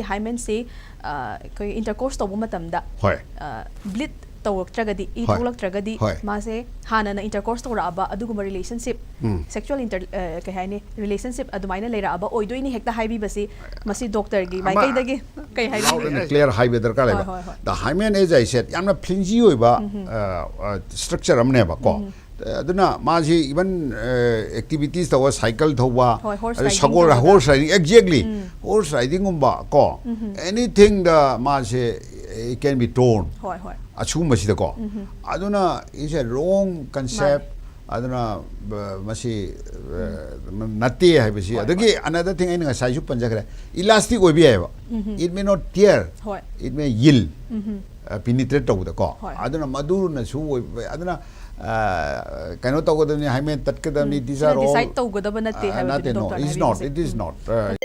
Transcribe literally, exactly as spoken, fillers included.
ꯒꯤ ꯍꯥꯏꯃꯦꯟꯁꯤ ꯑꯩꯈꯣꯏ ꯏꯟꯇꯔꯀꯣꯔꯁ ꯇꯧꯕ ꯃꯇꯝꯗ ꯍꯣꯏ ꯕ꯭ꯂꯤꯠ ꯇꯧꯔꯛꯇ꯭ꯔꯒꯗꯤ, ꯏ ꯍꯣꯏ꯫ ꯊꯣꯛꯂꯛꯇ꯭ꯔꯒꯗꯤ, ꯍꯣꯏ꯫ ꯃꯥꯁꯦ ꯍꯥꯟꯅꯅ ꯏꯟꯇꯔꯀꯣꯔꯁ ꯇꯧꯔꯛꯑꯕ ꯑꯗꯨꯒꯨꯝꯕ ꯔꯤꯂꯦꯁꯟꯁꯤꯞ, ꯎꯝ꯫ ꯁꯦꯛꯁꯨꯋꯦꯜ ꯏꯟꯇꯔ ꯀꯩ ꯍꯥꯏꯅꯤ, ꯔꯤꯂꯦꯁꯟꯁꯤꯞ ꯑꯗꯨꯃꯥꯏꯅ ꯂꯩꯔꯛꯑꯕ ꯑꯣꯏꯗꯣꯏꯅꯤ ꯍꯦꯛꯇ ꯍꯥꯏꯕꯤꯕꯁꯤ, ꯃꯁꯤ ꯗꯣꯛꯇꯔꯒꯤ ꯑꯃ ꯃꯥꯏꯀꯩꯗꯒꯤ ꯀꯩ ꯂꯥꯎꯗ ꯍꯥꯏꯅꯤꯡꯉꯤ? ꯑꯦꯟ ꯀ꯭ꯂꯤꯌꯥꯔ ꯍꯥꯏꯕ ꯗꯔꯀꯥꯔ ꯂꯩꯕ꯫ ꯍꯣꯏ, ꯍꯣꯏ, ꯍꯣꯏ꯫ ꯗ ꯍꯥꯏꯃꯦꯟ, ꯑꯦꯖ ꯑꯥꯏ ꯁꯦꯠ, ꯌꯥꯝꯅ ꯐ꯭ꯂꯤꯟꯖꯤ ꯑꯣꯏꯕ ꯁ꯭ꯇ꯭ꯔꯛꯆꯔ ꯑꯃꯅꯦꯕ ꯀꯣ꯫ ꯑꯗꯨꯅ ꯃꯥꯁꯤ ꯏꯚꯟ ꯑꯦꯛꯇꯤꯚꯤꯇꯤꯁ ꯇꯧꯕ, ꯁꯥꯏꯀꯜ ꯊꯧꯕ, ꯍꯣꯏ, ꯍꯣꯔꯁ ꯑꯗꯩ ꯔꯥꯏꯗꯤꯡ ꯁꯒꯣꯜ, ꯇꯧꯕꯗ꯫ ꯍꯣꯔꯁ ꯔꯥꯏꯗꯤꯡ, ꯑꯦꯛꯖꯦꯛꯂꯤ ꯎꯝ꯫ ꯍꯣꯔꯁ ꯔꯥꯏꯗꯤꯡꯒꯨꯝꯕ ꯀꯣ, ꯑꯦꯅꯤꯊꯤꯡꯗ ꯃꯥꯁꯦ, it can be torn꯫ ꯍꯣꯏ, ꯍꯣꯏ꯫ ꯑꯁꯤꯒꯨꯝꯕꯁꯤꯗꯀꯣ꯫ ꯑꯗꯨꯅ it's a wrong concept꯫ ꯃꯥꯅꯦ꯫ ꯑꯗꯨꯅ ꯕ- ꯃꯁꯤ ꯑ, ꯅꯠꯇꯦ ꯍꯥꯏꯕꯁꯤ꯫ ꯍꯣꯏ, ꯑꯗꯒꯤ another thing, ꯑꯩꯅ ꯉꯁꯥꯏꯁꯨ ꯄꯟꯖꯈ꯭ꯔꯦ, ꯏꯂꯥꯁꯇꯤꯛ ꯑꯣꯏꯕ ꯌꯥꯏꯑꯕ꯫ It may not tear, ꯍꯣꯏ꯫ it may yield, ꯄꯤꯅꯤꯇ꯭ꯔꯦꯠ ꯇꯧꯕꯗꯀꯣ꯫ ꯍꯣꯏ꯫ ꯑꯗꯨꯅ ꯃꯗꯨꯅꯁꯨ ꯑꯣꯏꯕ, ꯑꯗꯨꯅ ꯑ, ꯀꯩꯅꯣ ꯇꯧꯒꯗꯕꯅꯤ, ꯍꯥꯏꯃꯦꯟ ꯇꯠꯀꯗꯕꯅꯤ, ꯎꯝ꯫ these ꯁꯤꯅ are all, ꯗꯤꯁꯥꯏꯠ ꯇꯧꯒꯗꯕ ꯅꯠꯇꯦ ꯑ, ꯍꯥꯏꯕꯗꯨꯅꯤ ꯅꯠꯇꯦ, no, ꯗꯣꯛꯇꯔꯅ it's not, ꯍꯥꯏꯕꯤꯔꯤꯁꯦ꯫ it is um. not. ꯑ,